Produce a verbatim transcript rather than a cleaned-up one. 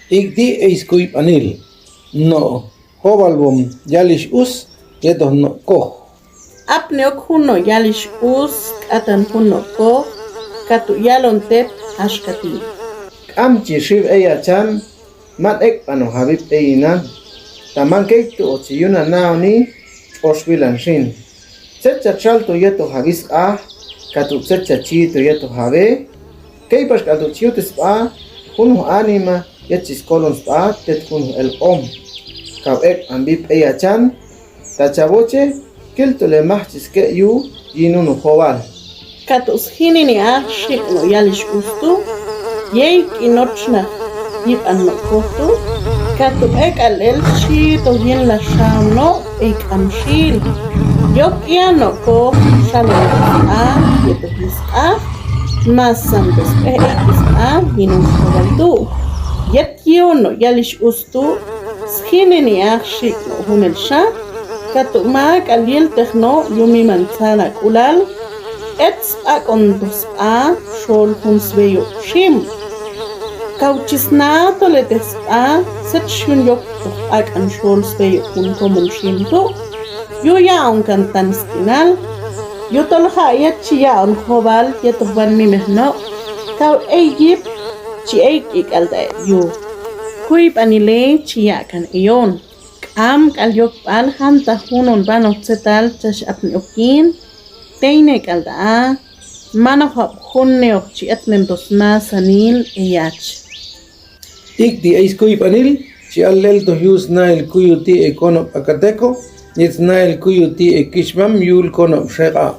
Tik ti ei skuipaniil, no Jobal vom yalix us, yeto no koj. Apni ok jun no yalix us, katan jun no koj, katu yalon tet axka ti: K'am chi xib eya chan, man ekpan no javip eyi nan, ta man keitu o chi yuna nao ni ch'oxwilan xin. Tsecha chaltu yeto javis a, katu tsecha chiitu yeto jave, keipaxkatu chiutispa, jun no anima yet chi skolonspa tet jun no el om. Kau ekpan vip eya chan, ta chavo che, kiltu le majchis ke yu, yinu no Jobal. Katu sjinini a xib no yalix us tu, yei kinochna yipan no koj tu, katu ekal el chiito yinla sham no ei k'am xil. Yok ia no koj shalon a yeto jis a, masan tos e ei jis a, yinu no Jobal tu. Yet yuu no yalix us tu, sjinini a xib no jun el sha, katu makal yiltej no yu miman sala kulal, ets akon tos a, shol jun sbeyu shim. Kau chi snaa tole tes a, set shun yok tok akan shol sbeyu jun komon shim tu, yu yaon kan tan stinal, yu tolja yet chi yaon Jobal yeto van mimeh no, kau ei yip chi ei kikal da yu. Kuipani le chi yakan eyon. K'am kal yok pal janta junon vano tsetal chash apni okin, teine kal da a, mano hap junne ok chi etnen tos na sanil eyach. Tik ti ei skuipaniil, chi al el to yu snail kuyu ti e kono pakateko, yet snail kuyu ti e kishmam yul kono sheka.